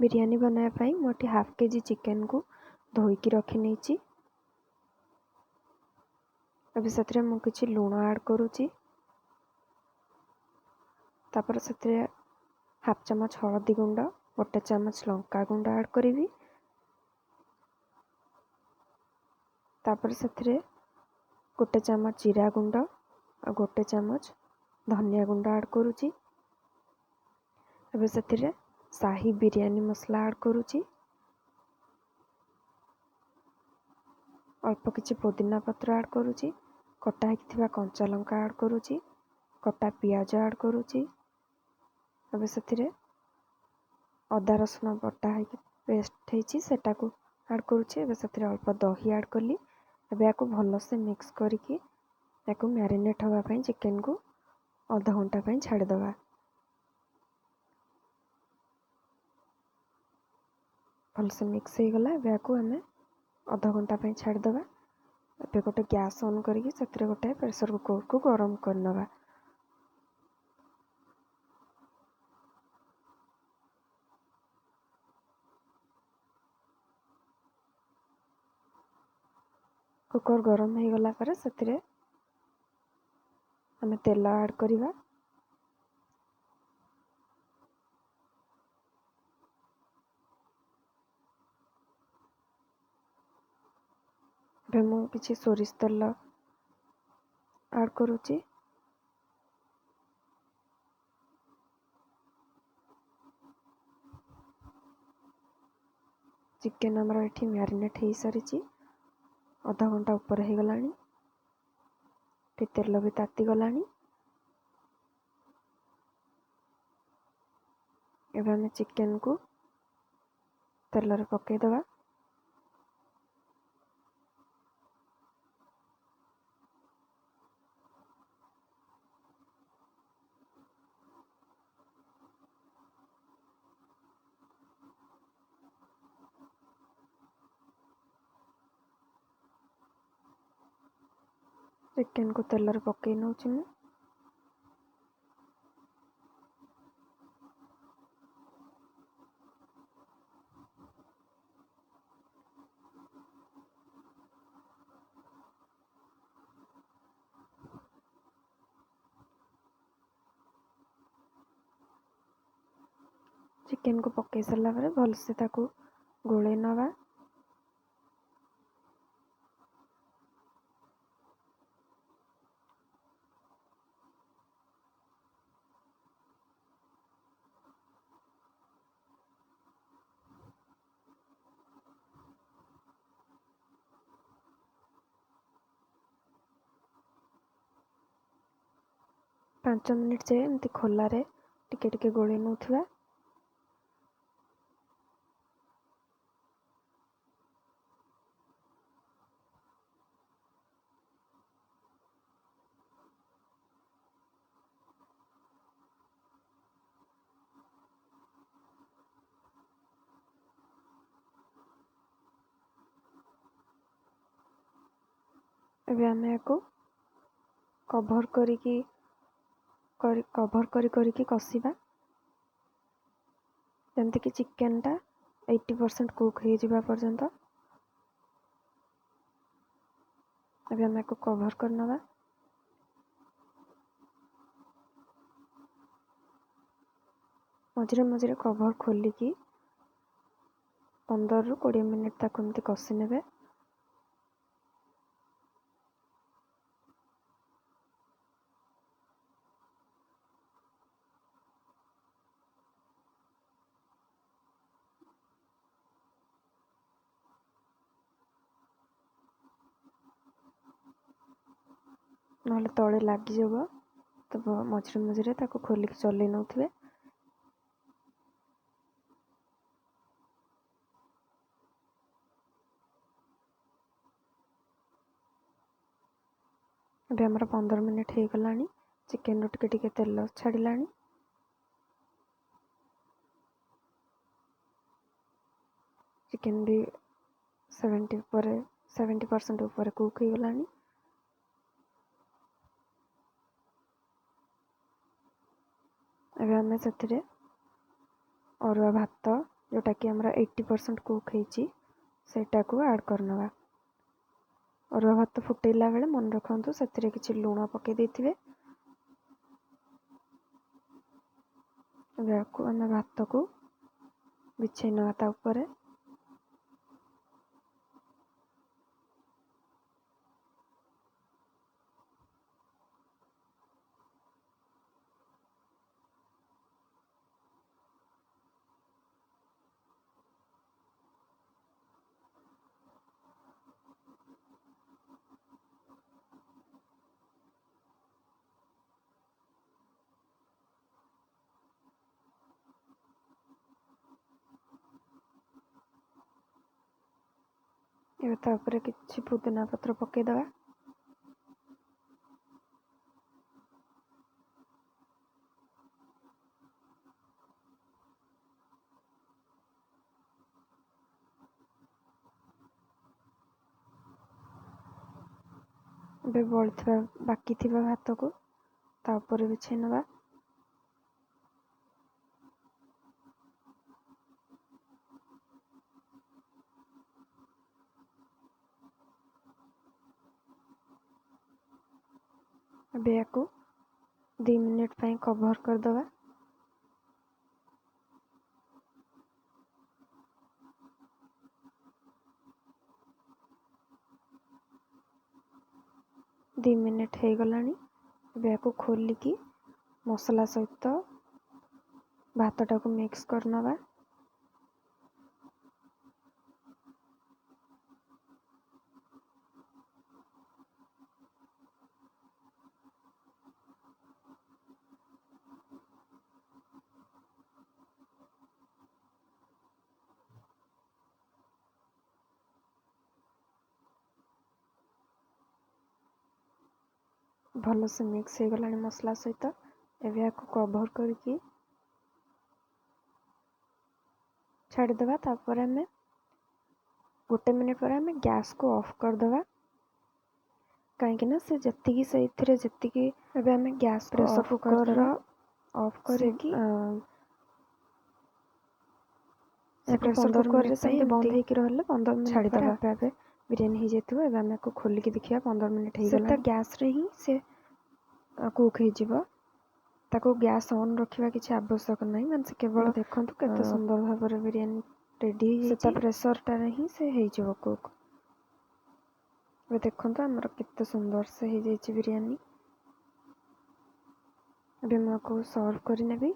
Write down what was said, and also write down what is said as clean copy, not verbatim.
ବିରିୟାନୀ ବନାଇବା ପାଇଁ ମୁଁ ଏଠି ହାଫ୍ କେଜି ଚିକେନକୁ ଧୋଇକି ରଖିନେଇଛି। ଏବେ ସେଥିରେ ମୁଁ କିଛି ଲୁଣ ଆଡ଼୍ କରୁଛି। ତାପରେ ସେଥିରେ ହାଫ୍ ଚାମଚ ହଳଦୀ ଗୁଣ୍ଡ, 1 ଚାମଚ ଲଙ୍କା ଗୁଣ୍ଡ ଆଡ଼୍ କରିବି। ତାପରେ ସେଥିରେ 1 ଚାମଚ ଜିରା ଗୁଣ୍ଡ ଆଉ 1 ଚାମଚ ଧନିଆ ଗୁଣ୍ଡ ଆଡ଼୍ କରୁଛି। ଏବେ ସେଥିରେ ସାହି ବିରିୟାନୀ ମସଲା ଆଡ଼୍ କରୁଛି। ଅଳ୍ପ କିଛି ପୋଦିନା ପତ୍ର ଆଡ଼୍ କରୁଛି। କଟା ହେଇକି ଥିବା କଞ୍ଚା ଲଙ୍କା ଆଡ଼୍ କରୁଛି। କଟା ପିଆଜ ଆଡ଼୍ କରୁଛି। ଏବେ ସେଥିରେ ଅଦା ରସୁଣ ବଟା ହେଇକି ପେଷ୍ଟ ହେଇଛି, ସେଟାକୁ ଆଡ଼୍ କରୁଛି। ଏବେ ସେଥିରେ ଅଳ୍ପ ଦହି ଆଡ଼୍ କଲି। ଏବେ ୟାକୁ ଭଲସେ ମିକ୍ସ କରିକି ୟାକୁ ମ୍ୟାରିନେଟ୍ ହେବା ପାଇଁ ଚିକେନକୁ ଅଧଘଣ୍ଟା ପାଇଁ ଛାଡ଼ିଦେବା। ଭଲସେ ମିକ୍ସ ହେଇଗଲା। ଏବେ ୟାକୁ ଆମେ ଅଧଘଣ୍ଟା ପାଇଁ ଛାଡ଼ିଦେବା। ଏବେ ଗୋଟେ ଗ୍ୟାସ୍ ଅନ୍ କରିକି ସେଥିରେ ଗୋଟେ ପ୍ରେସର୍ କୁକର୍କୁ ଗରମ କରିନେବା। କୁକର୍ ଗରମ ହେଇଗଲା ପରେ ସେଥିରେ ଆମେ ତେଲ ଆଡ଼୍ କରିବା। ଏବେ ମୁଁ କିଛି ସୋରିଷ ତେଲ ଆଡ଼୍ କରୁଛି। ଚିକେନ୍ ଆମର ଏଠି ମ୍ୟାରିନେଟ୍ ହେଇସାରିଛି, ଅଧଘଣ୍ଟା ଉପରେ ହେଇଗଲାଣି। ଏଠି ତେଲ ବି ତାତିଗଲାଣି। ଏବେ ଆମେ ଚିକେନ୍କୁ ତେଲରେ ପକାଇଦେବା। ଚିକେନ୍କୁ ତେଲରେ ପକାଇ ନେଉଛି ମୁଁ। ଚିକେନ୍କୁ ପକାଇ ସାରିଲା ପରେ ଭଲସେ ତାକୁ ଗୋଳେଇ ନେବା। 5 ମିନିଟ୍ ଯାଏ ଏମିତି ଖୋଲାରେ ଟିକେ ଟିକେ ଗୋଳେଇ ନେଉଥିବା। ଏବେ ଆମେ ୟାକୁ କଭର୍ କରିକି କଭର୍ କରି କରିକି କଷିବା, ଯେମିତିକି ଚିକେନ୍ଟା 80% କୁକ୍ ହେଇଯିବା ପର୍ଯ୍ୟନ୍ତ। ଏବେ ଆମେ ୟାକୁ କଭର୍ କରିନେବା। ମଝିରେ ମଝିରେ କଭର୍ ଖୋଲିକି 15ରୁ 20 ମିନିଟ୍ ତାକୁ ଏମିତି କଷି ନେବେ। ନହେଲେ ତଳେ ଲାଗିଯିବ, ତ ମଝିରେ ମଝିରେ ତାକୁ ଖୋଲିକି ଚଲେଇ ନେଉଥିବେ। ଏବେ ଆମର 15 ମିନିଟ୍ ହେଇଗଲାଣି। ଚିକେନ୍ରୁ ଟିକେ ଟିକେ ତେଲ ଛାଡ଼ିଲାଣି। ଚିକେନ୍ ବି 70% ଉପରେ କୁକ୍ ହେଇଗଲାଣି। ଏବେ ଆମେ ସେଥିରେ ଅରୁଆ ଭାତ ଯେଉଁଟାକି ଆମର 80% କୁକ୍ ହେଇଛି, ସେଇଟାକୁ ଆଡ଼୍ କରିନେବା। ଅରୁଆ ଭାତ ଫୁଟେଇଲା ବେଳେ ମନେ ରଖନ୍ତୁ ସେଥିରେ କିଛି ଲୁଣ ପକାଇ ଦେଇଥିବେ। ଏବେ ଆକୁ ଆମେ ଭାତକୁ ବିଛେଇ ନେବା ତା ଉପରେ। ଏବେ ତା ଉପରେ କିଛି ପୁଦିନା ପତ୍ର ପକାଇଦେବା। ଏବେ ବଳିଥିବା ବାକି ଥିବା ଭାତକୁ ତା ଉପରେ ବିଛେଇ ନେବା। ଏବେ ୟାକୁ 2 ମିନିଟ୍ ପାଇଁ କଭର୍ କରିଦେବା। 2 ମିନିଟ୍ ହେଇଗଲାଣି। ଏବେ ୟାକୁ ଖୋଲିକି ମସଲା ସହିତ ଭାତଟାକୁ ମିକ୍ସ କରିନେବା। ଭଲସେ ମିକ୍ସ ହେଇଗଲାଣି ମସଲା ସହିତ। ଏବେ ୟାକୁ କଭର୍ କରିକି ଛାଡ଼ିଦେବା। ତାପରେ ଆମେ 1 ମିନିଟ୍ ପରେ ଆମେ ଗ୍ୟାସ୍କୁ ଅଫ୍ କରିଦେବା, କାହିଁକିନା ସେ ଯେତିକି ସେଇଥିରେ ଯେତିକି ଏବେ ଆମେ ଗ୍ୟାସ୍ ପ୍ରେସର୍ କୁକର୍ର ଅଫ୍ କରିକି ପ୍ରେସର୍ କୁକର୍ରେ ସେମିତି ବନ୍ଦ ହେଇକି ରହିଲେ 15 ମିନିଟ୍ ପରେ ଆପେ ଆପେ ବିରିୟାନୀ ହେଇଯାଇଥିବ। ଏବେ ଆମେ ଆକୁ ଖୋଲିକି ଦେଖିବା 15 ମିନିଟ୍ ହେଇଗଲା। ଗ୍ୟାସ୍ରେ ହିଁ ସେ କୁକ୍ ହେଇଯିବ, ତାକୁ ଗ୍ୟାସ୍ ଅନ୍ ରଖିବା କିଛି ଆବଶ୍ୟକ ନାହିଁ। ମାନେ ସେ କେବଳ ଦେଖନ୍ତୁ କେତେ ସୁନ୍ଦର ଭାବରେ ବିରିୟାନୀ ରେଡ଼ି ହେଇଯାଇଛି, ତା ପ୍ରେସର୍ଟାରେ ହିଁ ସେ ହେଇଯିବ କୁକ୍। ଏବେ ଦେଖନ୍ତୁ ଆମର କେତେ ସୁନ୍ଦର ସେ ହେଇଯାଇଛି ବିରିୟାନୀ। ଏବେ ମୁଁ ଆକୁ ସର୍ଭ କରିନେବି।